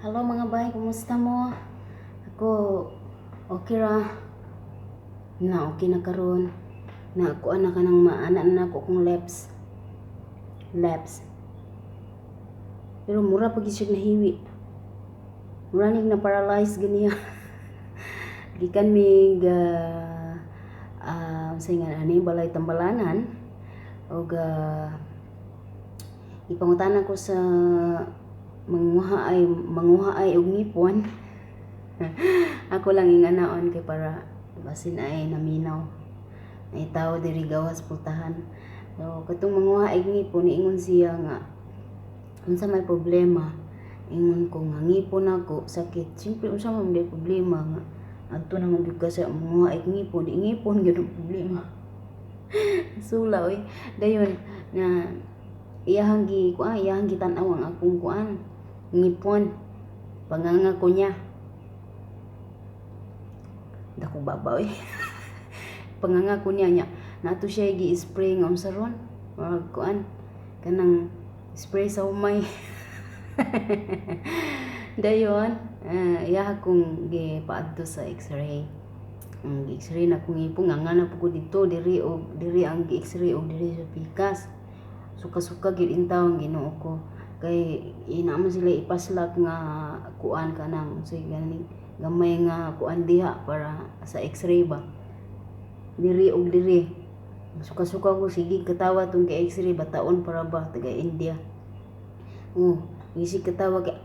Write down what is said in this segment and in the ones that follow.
Hello mga bay, kumusta mo? Ako, okay ra. Na, okay na karon. Na, kuan na ka ng maana na ako kong lips. Lips. Pero mura pag siya nahiwi. Mura nig na paralyze ganiya. Gikan mig sa nga ani balay tambalanan og ipangutana ko sa manguha ay og ngipon. Ako lang inganaon kay para basin ay naminaw. Ay tao diri gawas pultahan. So katong manguha ay ngipon, niingon siya nga unsa may problema. Ingon ko nga ngipon nako sakit. Siyempre unsa man may problema nga adto naman gyud ka sa manguha ay ngipon, di ngipon gyud ang problema. Sula oy. Dayon na iyahang gi kuan, iyahang gitan-aw ang akong kuan ngipon. Panganga ko niya. Dako baba oy. Panganga ko niya niya. Nato siya gi-spray nga unsa ron? Murag kuan kanang spray sa humay. Dayon, iya akong gipaadto sa x-ray. Ang gi-x-ray na akong ngipon nga nga na po ko didto diri og diri ang gi-x-ray og diri sa pikas. Suka-suka gyud intawon, Ginoo ko. Kay ina man sila ipaslak nga kuan kanang unsay gani gamay nga kuan diha para sa x-ray ba. Diri og diri. Suka-suka ko sige katawa tong kay x-ray bataon para ba taga India. Oh, isig katawa kay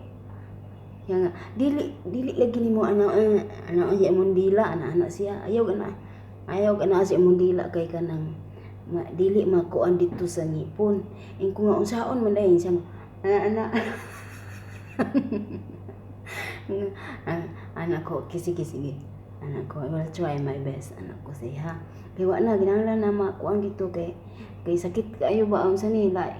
ya nga dili dili lagi nimo ana ana sa imong dila ana ana siya ayaw ana ayaw ana sa imong dila kay kanang ma, dili makuan didto sa ngipon. Ingko nga unsaon man dayon siya ana ana ana ko sige sige ana ko, "I will try my best," ana ko siya. Kay wa na ginahanglan na makuan dito kay kay sakit kaayo ba unsa ni la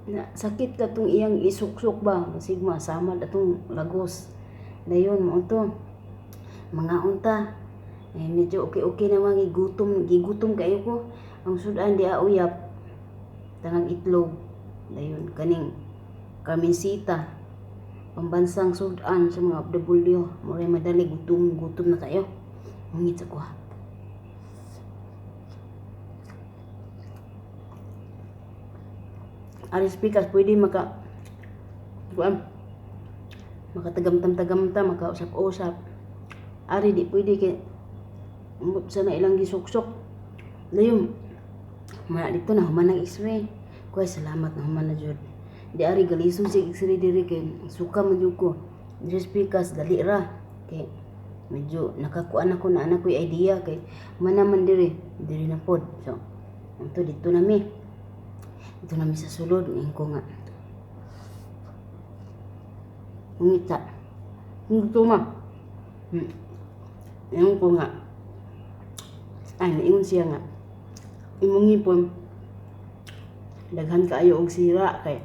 na sakit katong iyang isuksok ba basig masamad atong lagos. Dayon mao to mga unta eh, medyo okay-okay naman. Gigutom gigutom kaayo ko. Ang sudan di uyap tanang itlog. Dayon kaning Carmencita, pambansang sudan sa mga OFW, mura madali. Gutom gutom na kayo. Ungit sa kuha. Aris pikas pwede maka kuan makatagamtam-tagamta, makausap-usap. Ari di pwede kay ambot sa na ilang gisuksok. Dayon mana dito na human ang x-ray. Kuy salamat na human na jud. Di ari galisod sa x-ray diri kay suka man jud ko. Diri pikas dali ra kay medyo nakakuan ako na anak ko idea kay mana man diri diri na pod. So anto dito nami dito nami sa sulod. Ingko nga ngita ngito ma. Ingon ko nga ay ingon siya nga imong ngipon daghan kaayo og sira kay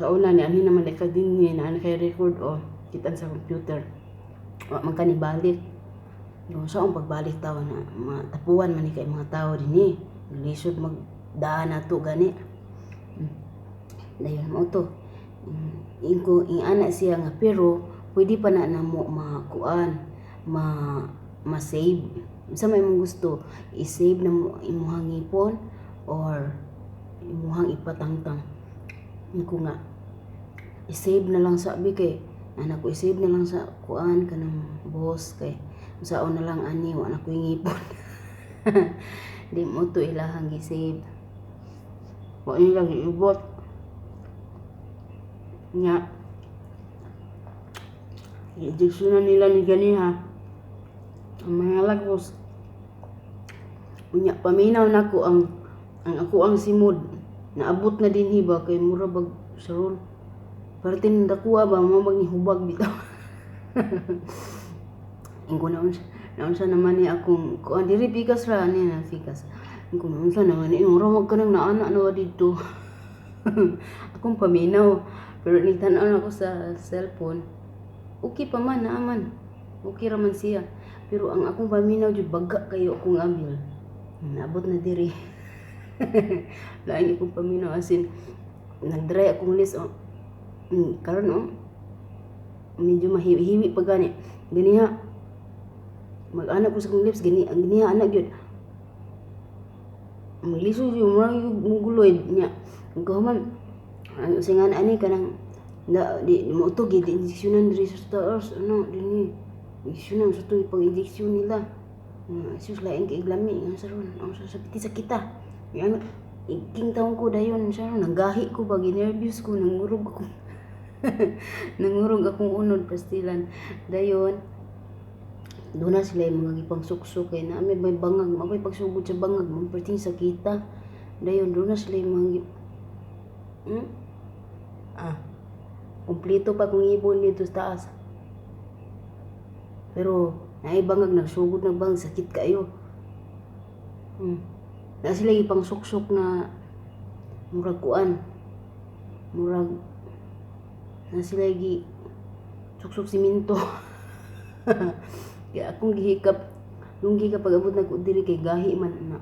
sa una ni anhi naman ka dinhi na kay record o kitan sa computer wa man ka nibalik. No, sa ang pagbalik tawo na matapuan man ni kay mga tawo dinhi, lisod magdaan nato gani. Dayon mao to. Ingko ing-ana siya nga pero pwede pa na namo makuan ma ma-save. Unsa may imong gusto, i-save na mo imong ngipon or imuhang ipatangtang? Ingko nga i-save na lang sabi kay anak ko, i-save na lang sa kuan kanang boss kay unsaon na lang ani wa na koy ngipon. Di mo to ilahang gi-save. Wa nila giibot nga i-injection nila ni ganiha ang mga lagos. Unya paminaw nako ang ako ang simod naabot na dinhi ba kay mura bag sarol pertin dakuha ba mo maghubag bitaw. Ingko na unsa naunsa naman ni akong kuan diri pikas ra ani na pikas. Ingko naunsa naman ni mura mag kanang naana na wa didto akong paminaw. Pero ni tan-aw nako sa cellphone, okay pa man, naaman okay ra man siya. Pero ang akong paminaw jud baga kayo akong abil naabot na diri. Lain akong paminaw, asin nagdry akong list oh. Karon oh. Medyo mahiwi-hiwi pa gani. Ganiha mag-ana ko sa akong lips gani ganiha ana gyud. Maglisod gyud, murag gyud muguloy nya. Pagkahuman ang usingan ani kanang na di mo to gid injeksyonan diri sa taas ano dinhi. Injeksyonan sa to, ipang-injeksyon nila. Sus, lain kay lami nga sa ron ang sa sakit sakita. Yang iking taon ko dayon siya nanggahi ko ba, ginervyos ko, nangurog ko. Nangurog akong unod, pastilan. Dayon doon na sila yung mga gipangsuksok kay na may bangag, mapay pagsugod sa bangag, mamperting sakita. Dayon doon na sila yung mga hmm? Ah, kumpleto pa kung ipon dito sa taas. Pero naay bangag, nagsugod na bang sakit kayo. Na sila ipangsuksok na murag kuan. Murag na sila gi suksok simento. Kaya akong gihikap, nung gihikap pag-abot na ko diri kay gahi man na.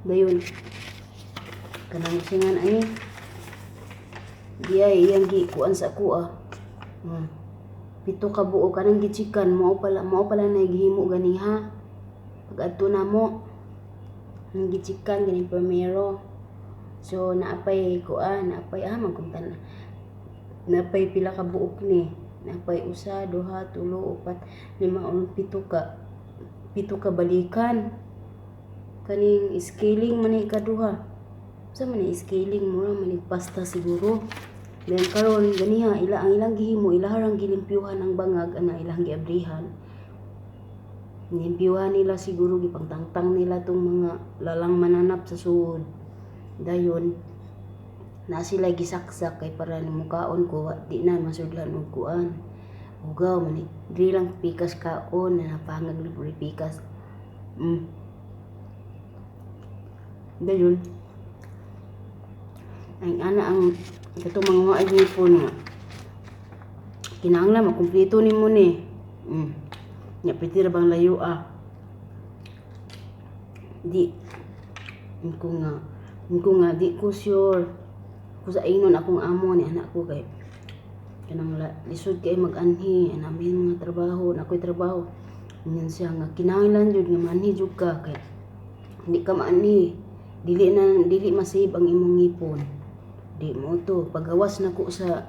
Dayon kanang singan ani diay iyang gi kuan sa ako ah. 7 ka buo kanang gichikan mao pala na gihimo ganiha. Pag adto namo ang gichikan ganing permero. So naapay kuan, naapay ah magkumtan. Naapay pila ka buok ni. Naapay 1, 2, 3, 4, 5, 6, 7 ka balikan. Kaning scaling man ni ikaduha. Sa man ni scaling, mura man ni pasta siguro. Then karon ganiha ila ang ilang gihimo, ilaha gilimpyuhan ang bangag ana ilang giabrihan. Limpyuhan nila siguro, gipangtangtang nila tong mga lalang mananap sa suod. Dayon na sila gisaksak kay para mukaon ko di na masudlan og kuan. Hugaw man ni diri lang pikas kaon na napangag libre pikas. Dayon ang ana ang katong mga waay ngipon nga kinahanglan makumpleto nimo ni. Nya pwede ra bang layo ah. Di ko nga di ko sure. Ko sa ingnon akong amo ni anak ko kay kanang lisod kay mag-anhi, ana may mga trabaho, na ako'y trabaho. Ingon siya nga kinahanglan jud nga maanhi jud ka kay hindi ka maanhi, dili na dili masave ang imong ngipon. Di mo to pagawas nako sa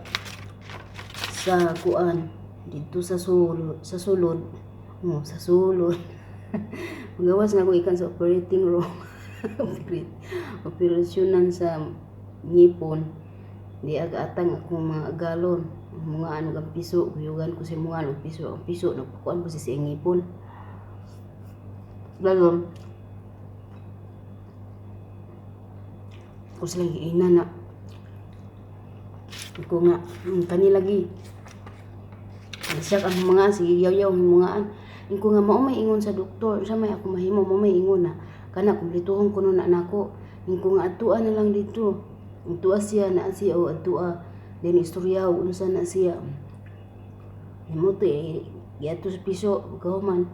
kuan didto sa sulod, sa sulod. Oh, sa sulod. Pagawas nako ikan sa operating room. Operasyonan sa ngipon. Di aga atang akong mga galon. Mga ano ang piso, guyugan ko sa mga ano piso, ang piso nagpakuan ko sa siyang ngipon. Dayon ko silang giingnan na ko nga kani lagi siya ang mga sige yaw-yaw ang mga ko nga mao may ingon sa doktor sa may ako mahimo, mao may ingon na kana kumpletuhon kuno na nako. Ko nga adtua na lang dito, adtua siya na siya o adtua then istorya og unsa na siya nimo to eh, giadto sa piso. Pagkahuman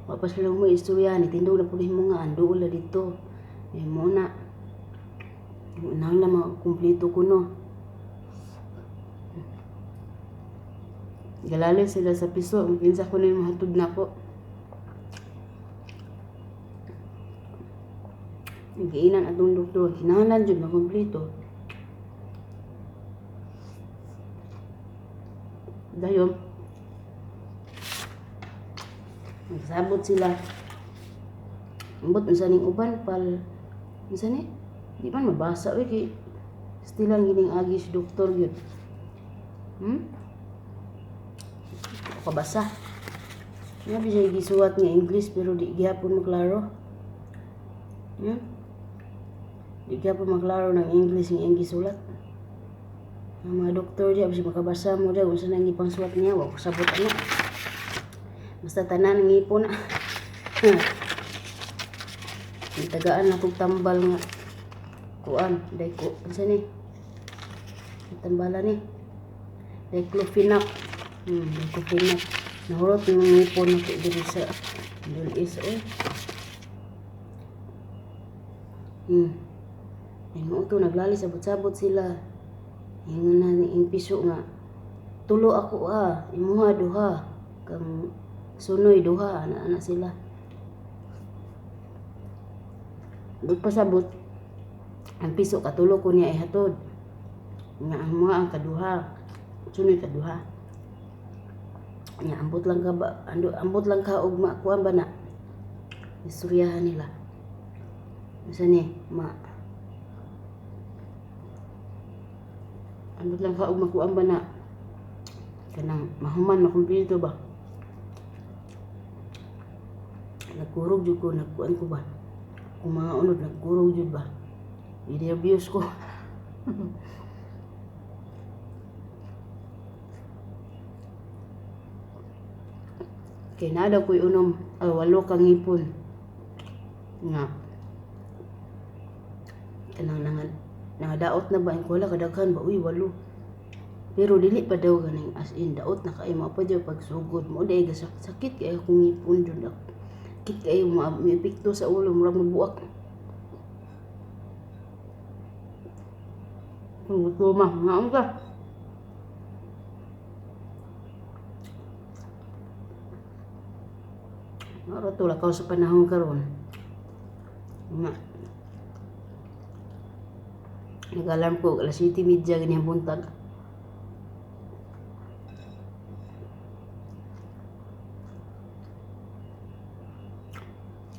wa pa sila mo istorya ni tindog na pud mo nga anduol na dito eh, mo na nang na makumpleto kuno. Galali sila sa piso, kinsa ko na yung mahatod nako. Giinan atong doktor, kinahanglan jud makumpleto. Dayon nagsabot sila. Ambot unsa ning uban pal unsa ni? Di man mabasa oy kay still ang gining agi si doktor gyud. Kabasa. Nga siya gisuwat nga English pero di gihapon maklaro. Di gihapon maklaro ng English nga iyang gisulat. Ang mga doktor diya bisag makabasa mo diya unsa nang ipangsuwat niya, wa ko sabot ana. Basta tanan ngipon na. Tagaan na kog tambal nga kuan, day ko unsa ni? Tambala ni. Diclofenac. Diclofenac. Nahurot ng ngipon nako diri sa Middle East oy. Ay mo to naglali sabot-sabot sila. Ingon na ing piso nga Tulo ako ah, imuha duha, kang sunoy duha, ana ana sila. But pasabot, ang piso katulo ko niya ihatod. Nga ang mga ang kaduha, sunoy kaduha. Nga ambot lang ka ba, ambot lang ka og makuan ba na. Istoryahan nila. Unsa ni ma ambot lang ka og makuan ba na kanang mahuman makumpleto ba. Nagkurog jud ko, nagkuan ko ba. Kung mga unod nagkurog jud ba. I-nervyos ko. Kay naa daw ko'y unom, ay walo ka ngipon nga kanang nangadaot na ba ang wala kadaghan ba, uy walo. Pero dili pa daw ganing as in daot na kaayo, mao pa jud pagsugod mo dai sakit kay akong ngipon jud. Sakit kaayo, maepekto sa ulo, murag mabuak. Gutom nga ka. Maro to lakaw sa panahon karon. Nga. Nag-alarm ko alas 7:30 ganihang buntag.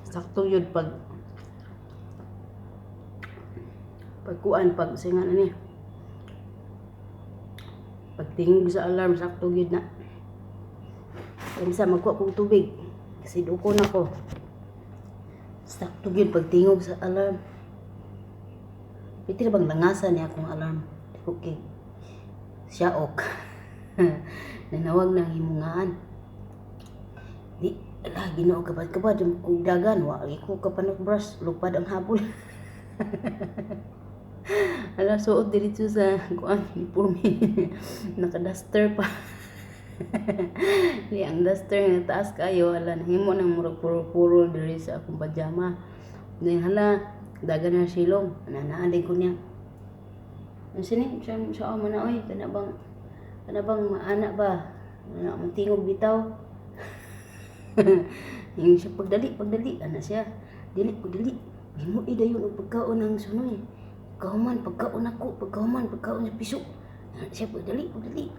Sakto yun pag pagkuan pag singa na ni. Pagtingog sa alarm sakto gyud na. Kinsa magkuha kog tubig kasi duko na ko. Sakto gyud pagtingog sa alarm. Pwede na bang langasan niya akong alarm? Okay. Siyaok. Nanawag ng himungaan. Di, ala, Ginoo, kabad-kabad, yung kong dagan, wa, ko kapanot brush, lupad ang habol. Ala, suot diretso sa, kuan, uniforme. Naka-duster pa. Di, ang duster nga taas kayo, ala, nahimo ng murag puro-puro diri sa akong pajama. Then, hala, dagan na silong. Nanaan din ko niya. Ang sini, siya, siya, oh, mana, oy, kana bang maana ba? Ana, matingog bitaw. Yung siya, pagdali, pagdali, ana siya. Dili, pagdali. Himo dayon og pagkaon ang sunoy. Pagkahuman, pagkaon ako, pagkahuman, pagkaon sa piso. Ana siya, pagdali, pagdali.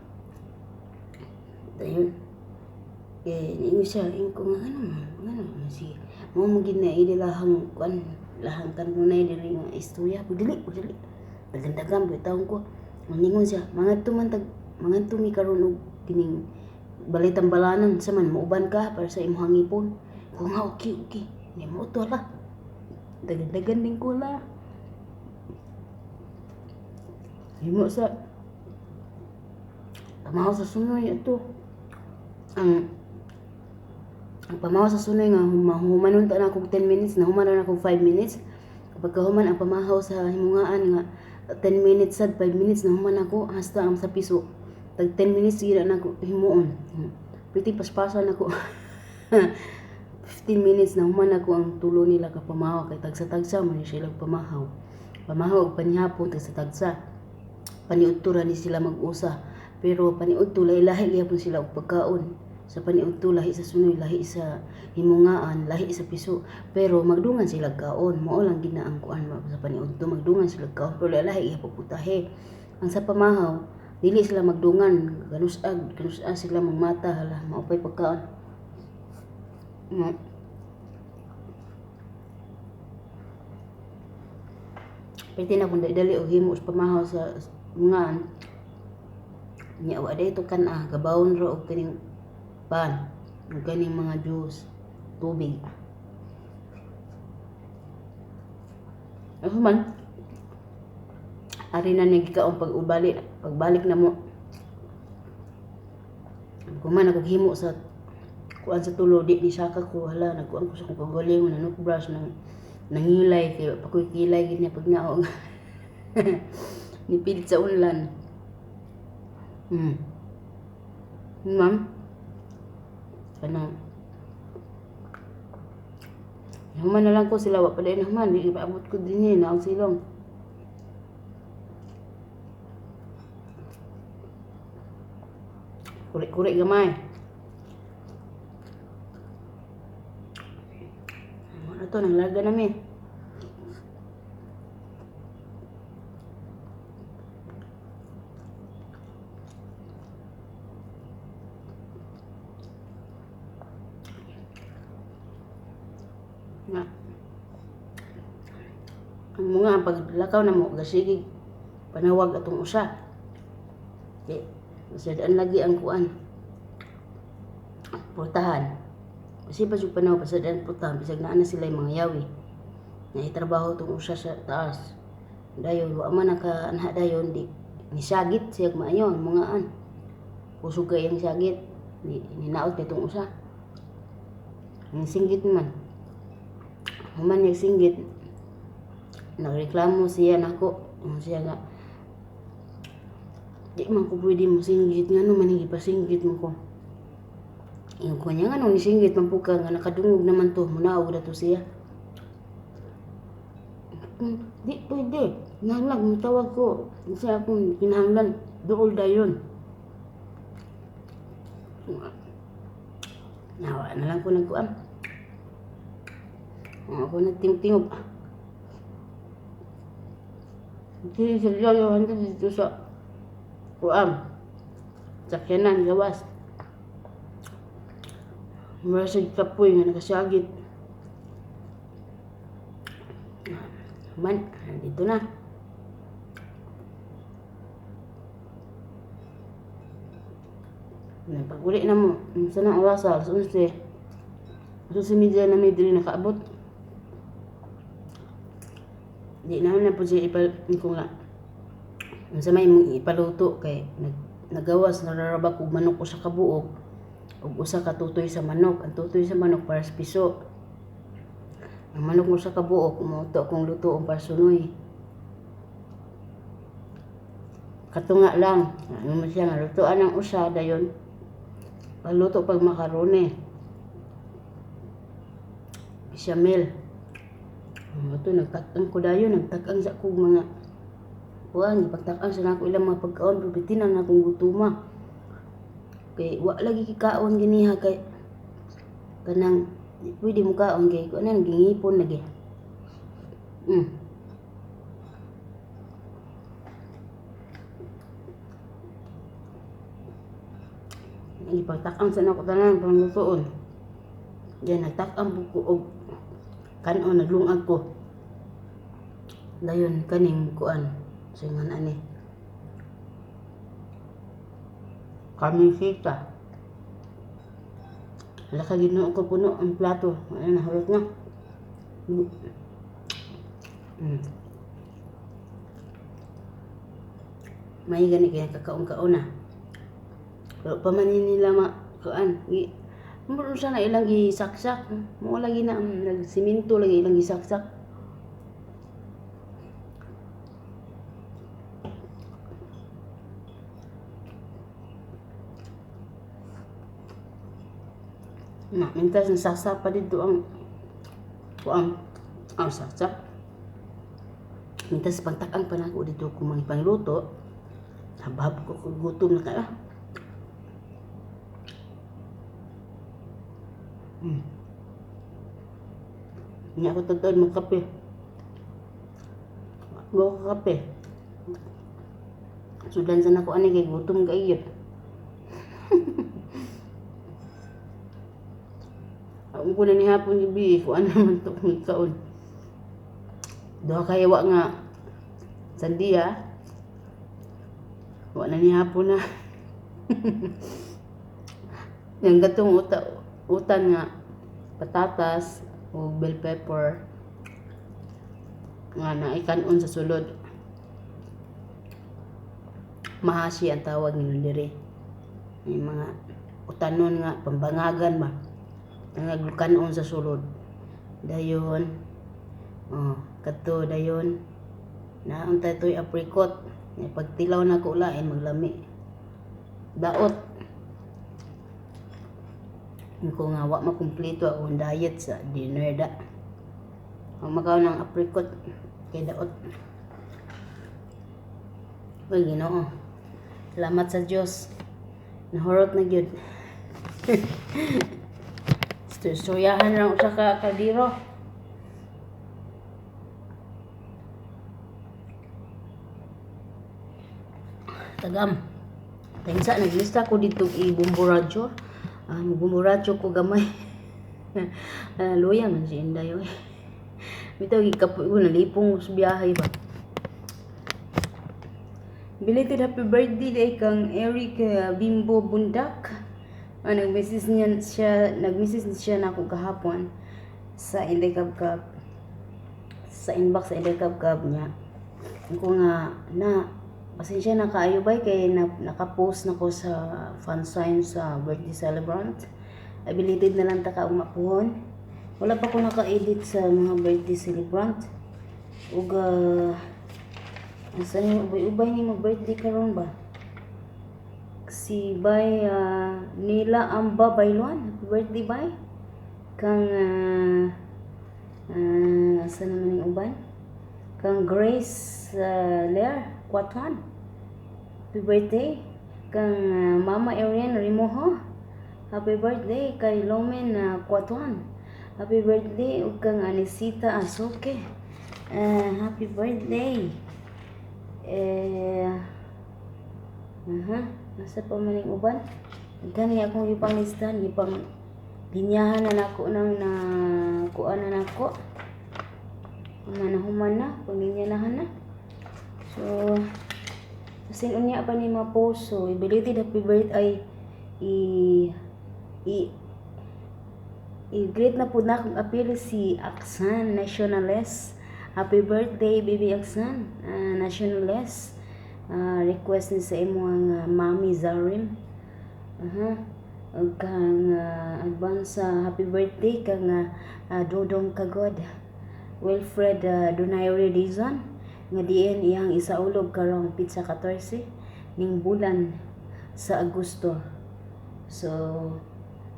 Dayon. Eh, niingon siya, ingon ko nga, ano man, ano man, sige. Mao man gid na ilahang kuan, lahang kanunay diri nga istorya, pagdali, pagdali. Dagan-dagan bitaw ko. Ningon siya, mangadto man tag mangadto mi karon og kining balay tambalanan sa man muuban ka para sa imong ngipon. Ko nga okay, okay. Ni mo to la. Dagan-dagan din ko la. Himo sa pamahaw sa sunoy ato. Ang pamahaw sa sunoy nga mahumanon ta na akong 10 minutes, nahuman na akong 5 minutes. Pagkahuman ang pamahaw sa himungaan nga 10 minutes sad 5 minutes nahuman ako hasta ang sa piso. Tag 10 minutes gira na ako himuon. Pretty paspasan ako. 15 minutes nahuman ako ang tulo nila ka pamahaw kay tagsa-tagsa man sila pamahaw. Pamahaw og panihapon tagsa-tagsa. Paniudto ra ni sila mag-usa. Pero paniudto lahi-lahi gyapon sila og pagkaon. Sa paniudto lahi sa sunoy, lahi sa himungaan, lahi sa piso. Pero magdungan sila kaon. Mao lang gid na ang kuan sa paniudto, magdungan sila kaon pero lahi gyapon putahe. Ang sa pamahaw, dili sila magdungan, ganus-ag, ganus-ag sila magmata, hala, mao pa'y pagkaon. Pwede na kung dali og himo sa pamahaw sa himungaan. Nya wa day to kan-a, gabawon ra og kining pan, og kaning mga juice, tubig. Ako man, ari na ni gikaon pag ubali, pagbalik na mo. Kuman ako himo sa kuan sa tulo, di ni saka ko, hala, nagkuan ko sa akong kagalingon, na brush, nang nangilay, kay pakoy kilay gid niya pag naog. Nipilit sa unlan. Ma'am, kanang human na lang ko sila, wa pa din human, di ipaabot ko din eh, naog silong. Kuri-kuri gamay. Ano to, nanglarga nami. Nga. Ang mga paglakaw na mo, gasigi panawag atong usa. Di, masadaan lagi ang kuan. Pultahan. Kasi pa sa panawag, pasadaan pultahan, bisag naa na sila yung mga yawi. Naitrabaho tong usa sa taas. Dayon, wa man naka anha dayon, di nisagit siya maayo ang mga an. Kusog kay ang sagit. Ni ninaot nitong usa. Ang singgit man. Human niya singgit. Nagreklamo siya nako. Ang siya nga di man ko pwede mo singgit, ngano man gipasinggit mo ko. Ingon ko niya, ngano nisinggit man pud ka nga nakadungog naman to, munaog na to siya. Di pwede. Nanglag mutawag ko. Sa akong kinahanglan, duol dayon. Nawa na lang ko nagkuan. Ako nagtingtingog. Hindi sa lolo dito sa kuan. Sakyanan gawas. Mura sa kapoy nga nakasagit. Man, dito na. Pag-uli na mo, sa nang orasa, alas 11. Alas 11:30 na may diri nakaabot. Di na na po siya ipal ko nga. Unsa may imong ipaluto kay nagawas nararaba kog manok usa ka buok ug usa ka tutoy sa manok. Ang tutoy sa manok para sa piso. Ang manok usa ka buok mao to akong lutoon para sunoy. Katunga lang, ano man siya nga lutoan ang usa dayon. Pagluto pag makaroni. Bechamel. Mo to nagtak-ang ko dayon, nagtak-ang sa akong mga kuan, gipagtak-ang sa nako ilang mga pagkaon, pero bitin ang akong gutuma. Kay wa lagi kikaon ganiha kay kanang di pwede mo kaon kay kuan na gingipon lagi. Gipagtak-ang sa nako tanan panglutoon. Diyan nagtak-ang pud ko og kan-on, naglungag ko. Dayon kaning kuan singan ani. Kamisita. Hala ka, Ginoo ko, puno ang plato. Ano na, harot na. May gani kaya kakaon-kaon na. Pero pa man nila ma kuan, gi mo siya na ilang gisaksak. Mo lagi na nagsiminto lagi ilang gisaksak. Na, mintas nasaksak pa dito ang kuan ang saksak. Mintas pagtak-ang pa nako dito kung mga pangluto. Habhab ko kung gutom na kaya. Hindi ako tagtaon magkape. Wa ko kape. Sudan sa nako ani kay gutom kaayo. Ako ko na ni hapon gabi, kuan naman to kung kaon. Duha kay wa nga sandiya. Wa na ni hapon na. Yang katong utan nga patatas o bell pepper nga naikanon sa sulod. Mahasi ang tawag nila diri. May mga utanon nga pambangagan ba. Nga kanon sa sulod. Dayon oh, kadto dayon naunta toy apricot. Pagtilaw na ko lain maglami. Daot. Ko nga wa makumpleto akong diet sa dinner da. Ang makaon ng apricot kay daot. Uy, Ginoo. Salamat sa Dios. Nahurot na gyud. Istoryahan lang usa ka kaldero. Tagam. Tengsa naglista ko dito i-bumburadyo. Bumburadyo ko gamay. Luya man si Inday oy. Bitaw gikapoy ko, nalipong sa biyahe ba. Belated happy birthday day kang Eric Bimbo Bundak. Nag-message siya nako kahapon sa Inday Kabkab, sa inbox sa Inday Kabkab niya. Ko nga na pasensya na kaayo bay kay naka-post na ko sa fan sign sa birthday celebrant. Ay belated na lang ta ka umapuhon. Wala pa ko naka-edit sa mga birthday celebrant. Ug asa ni ubay-ubay ni mag birthday karon ba? Si bay Nila Amba Bayluan, happy birthday bay. Kang asa naman yung uban? Kang Grace Lear Kwatuan, happy birthday. Kang Mama Arian Rimoho, happy birthday. Kay Lomen Kwatuan, happy birthday. Ug kang Anisita Asuke, happy birthday. Nasa pa man yung uban? Gani akong ipanglistahan, ipang linyahan na nako nang na kuan na nako. Human na, panglinyanahan na. So, asin unya pa ni ma-post. So, i-belated happy birthday ay i i i-greet na po na akong apil si Aksan Nationales. Happy birthday, baby Aksan Nationales. Request ni sa imong Mami Zarim. Aha. Ug kang advance happy birthday kang Dodong Kagod Wilfred Donaire Dizon nga diin iyang isaulog karong pitsa 14 ning bulan sa Agosto. So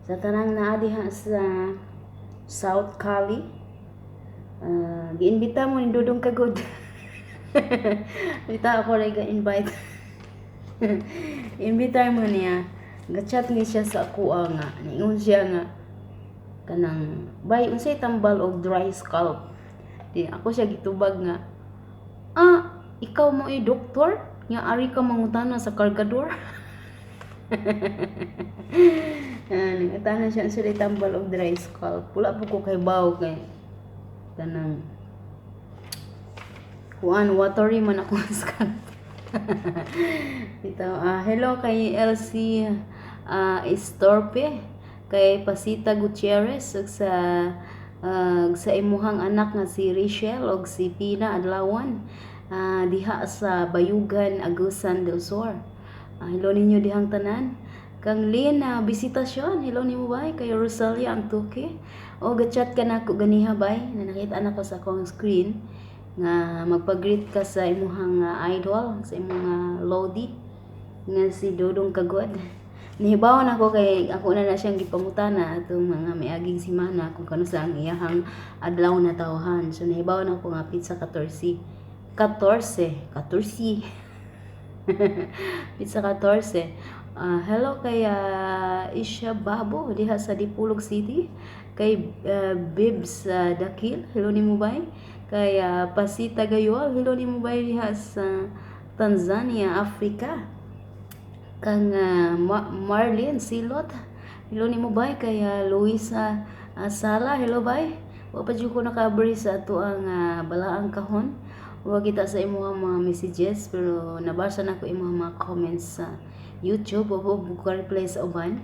sa tanang naa diha sa South Cali, giimbita mo ni Dodong Kagod. Bitaw ako rin ga-invite. Imbita mo niya. Ga-chat ni siya sa akuha nga. Niingon siya nga kanang bay unsay tambal og dry scalp. Di ako siya gitubag nga ikaw mo ay doktor nga ari ka mangutana sa kargador. Nangutana siya unsay tambal og dry scalp. Wala po ko kay baw kay kanang kuan watery man ako scalp. Ito, hello kay LC Estorpe, kay Pasita Gutierrez ug sa imuhang anak nga si Rachel ug si Pina Adlawan diha sa Bayugan, Agusan del Sur. Hello ninyo dihang tanan. Kang Lynn Bisitasyon, hello nimo bay, kay Rosalia Antuque. O gachat ka nako ganiha bay, na nakita nako sa akong screen nga magpa-greet ka sa imuhang idol, sa imong lodi nga si Dodong Kagod. Nihibaw na ako kay ako na na siyang gipangutana atong mga miaging semana kung kano sa ang iyahang adlaw na tawhan. So nahibaw na ako nga pizza 14. 14, 14. Pizza 14. Hello kay Isha Babo diha sa Dipolog City. Kay Bibs Dakil, hello nimo bay. Kay Pasita Gayol, hello nimo bay diha sa Tanzania, Africa. Kang Marlene Silot, hello nimo bay. Kay Luisa Sala, hello bay. Wa pa jud ko naka-abri sa ato ang balaang kahon. Wa kita sa imong mga messages pero nabasa na ko imong mga comments sa YouTube. Wa po ko reply sa uban.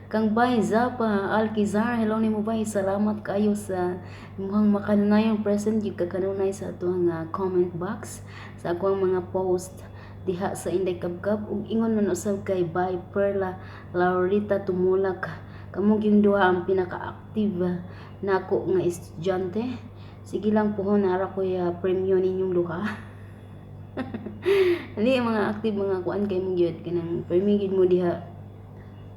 Kang bay Zapa Alkizar, hello nimo bay. Salamat kaayo sa imong makanunayong present gyud ka kanunay sa atoang comment box sa akong mga post diha sa Inday Kabkab. Ug ingon man usab kay bay Perla Laurita Tumulak, kamo gyung duha ang pinaka-active nako nga estudyante. Sige lang pohon, nara koy premyo ninyong duha. Hindi mga active mga kuan kay mo gyud kanang premyo gyud mo diha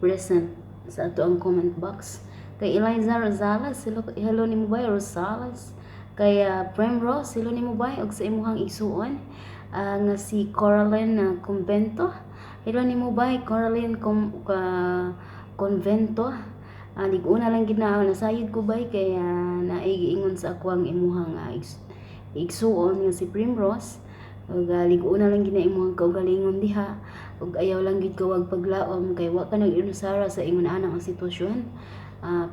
present sa ato ang comment box. Kay Eliza Rosales, hello, hello nimo bay Rosales. Kay Prem Rose, hello nimo bay. Og sa imuhang igsuon nga si Coraline Convento, Hello nimo bay, Coraline Com ka Convento. Lig-una lang gid na nasayod ko bay kay naigiingon sa ako ang imuhang igsuon nga si Primrose. Ug lig-una lang gid na imuhang kaugalingon diha. Ug ayaw lang gid kawag paglaom kay wa ka nag-inusara sa ingon ana nga sitwasyon.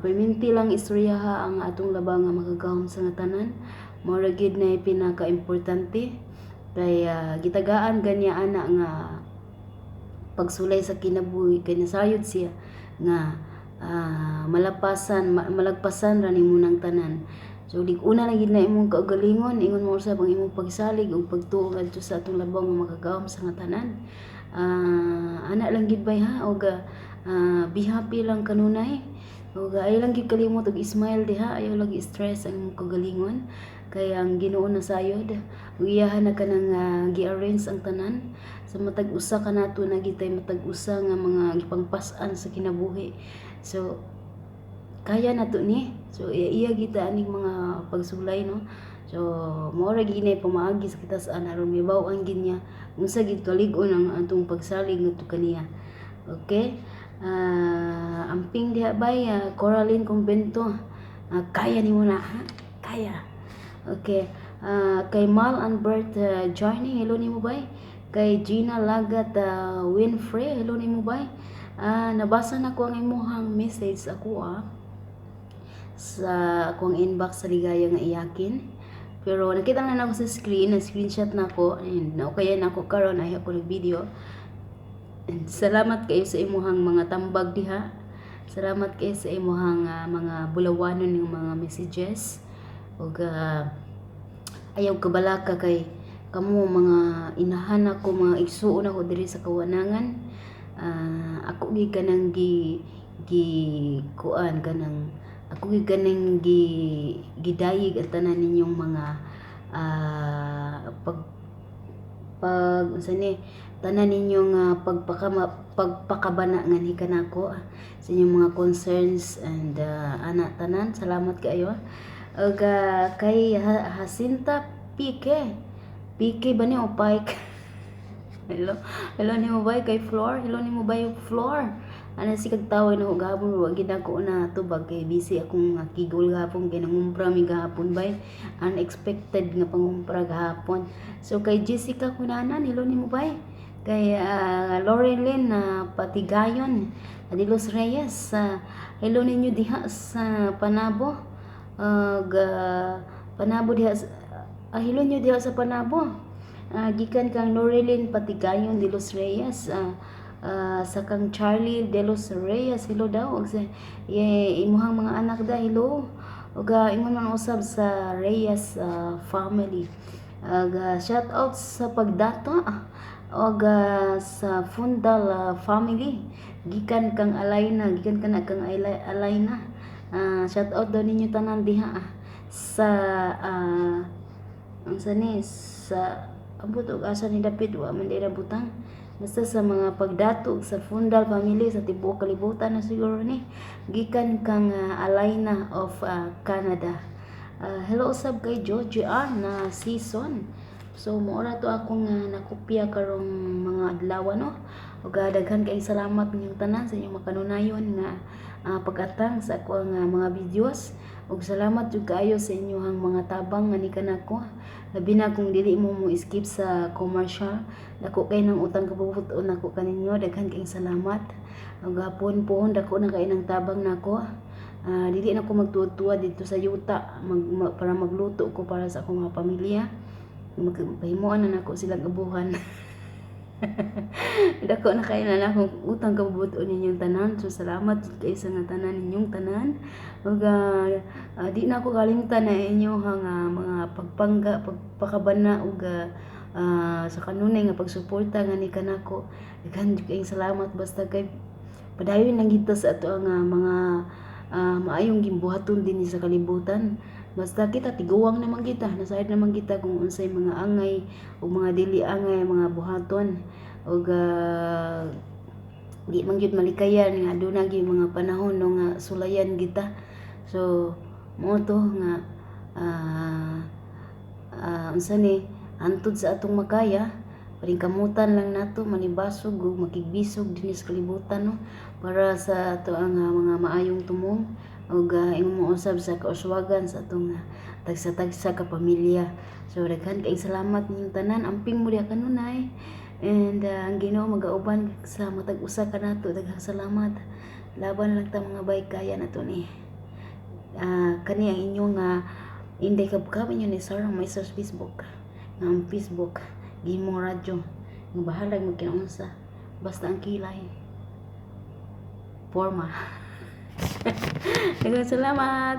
Perminti lang istoryaha ang atong labang nga makagahom sa nga tanan. Mao ra gid na pinaka-importante kay gitagaan ganya ana nga pagsulay sa kinabuhi kay nasayod siya nga malapasan malagpasan ra nimo nang tanan. So lig-una lang gid na imong kaugalingon, ingon mo usab ang imong pagsalig ug pagtuo ngadto sa atong labaw nga makagahom sa nga tanan. Ana lang gid bay ha, og be happy lang kanunay. Ug ayaw lang gid kalimot og smile diha, ayaw lang stress ang imong kaugalingon kay ang Ginoo nasayod ug iyahan na kanang gi-arrange ang tanan sa matag usa kanato na gitay matag usa nga mga gipangpas-an sa kinabuhi. So kaya nato ni. So iya, iya kita aning mga pagsulay, no. So mao ra gyud ni pamaagi sa kitas-an aron mibaw-an gid niya unsa gid kalig-on ang atong pagsalig ngadto kaniya. Okay? Amping diha bay, Coraline Convento. Kaya nimo na ha? Kaya. Okay. Kay Mal and Bert Journey, hello nimo bay. Kay Gina Lagat Winfrey, hello nimo bay. Nabasa na ko ang imuhang message ako sa akong inbox sa Ligaya nga Iyakin. Pero nakita na nako sa screen, na screenshot na ako and okay na ako karon ay ako nag-video. And salamat kayo sa imuhang mga tambag diha. Salamat kayo sa imuhang mga bulawanon ng mga messages. Ug ayaw kabalaka kay kamo mga inahan ako, mga igsuon ako diri sa kawanangan. Ako gi kanang gi gi kuan kanang ako gi kanang gi gidayeg ang tanan ninyong mga pag pag unsa ni tanan ninyong pagpakabana nganhi kanako sa inyong mga concerns and ana tanan, salamat kaayo. Ug kay Jacinta Pique, Pique ba ni o Pike? Hello, hello nimo bay. Kay Flor, hello nimo bay, Flor. Ana si kag tawag na ko gahapon, wa gid ako na tubag kay busy akong kigol gahapon kay nangumpra mi gahapon bay. Unexpected nga pangumpra gahapon. So kay Jessica Cunanan, hello nimo bay. Kay Lorelyn na Patigayon, Adilos Reyes, hello ninyo diha sa Panabo. Ug Panabo diha hello ninyo diha sa Panabo. Gikan kang Lorelyn Patigayon de los Reyes, sa kang Charlie de los Reyes, hello daw. Ug sa imuhang mga anak da, hello. Ug ingon man usab sa Reyes family. Ug shout out sa pagdato og sa Fundal family gikan kang Alayna, gikan kana kang Alayna. Shout out daw ninyo tanan diha sa unsa ni sa ambot og asa ni dapit, wa man dira butang, basta sa mga pagdato sa Fundal family sa tibuok kalibutan na siguro ni, gikan kang Alayna of Canada. Hello usab kay Joe JR na season. So mao ra to akong nakopya karong mga adlaw, no. Ug daghan kay salamat ninyong tanan sa inyong makanunayon nga pag-atang sa akong mga videos. Ug salamat jud kaayo sa inyong mga tabang nga ni kanako. Labi na kung dili mo mo skip sa commercial. Dako kay ng utang kabubut-on nako kaninyo. Daghan kayong salamat. Ug hapon pohon dako na kay ng tabang nako. Dili na ko magtuod-tuod dito sa yuta para magluto ko para sa akong mga pamilya. Pahimuan na nako silang abuhan. Dako na kayo na akong utang kabubuton ninyong tanan. So salamat kay sa nga tanan ninyong tanan. Ug di na ako kalimtan na inyong mga pagpangga, pagpakabana ug sa kanunay nga pagsuporta nga ni kanako. Daghan jud kayong salamat, basta kay padayon lang kita sa ato ang mga maayong gimbuhaton dinhi sa kalibutan. Basta kita tiguang naman kita, nasayod naman kita kung unsay mga angay o mga dili angay mga buhaton. Ug di man gyud malikayan nga aduna gyud mga panahon, no, nga sulayan kita. So mao to nga unsa ni, hantod sa atong makaya. Paningkamutan lang nato manibasog ug makigbisog dinhi sa kalibutan, no, para sa ato ang mga maayong tumong ug ingon mo usab sa kauswagan sa atong tagsa-tagsa ka pamilya. So daghan kaayong salamat ninyong tanan. Amping mo diha kanunay. And ang Ginoo magauban sa matag usa kanato. Daghang salamat. Laban lang ta, mga bay, kaya na to ni. Kani ang inyong Inday Kabkab, inyo ni Sarah Maister sa Facebook. Nga ang Facebook gihimong radyo nga bahalag magkinaunsa basta ang kilay porma. Daghang salamat.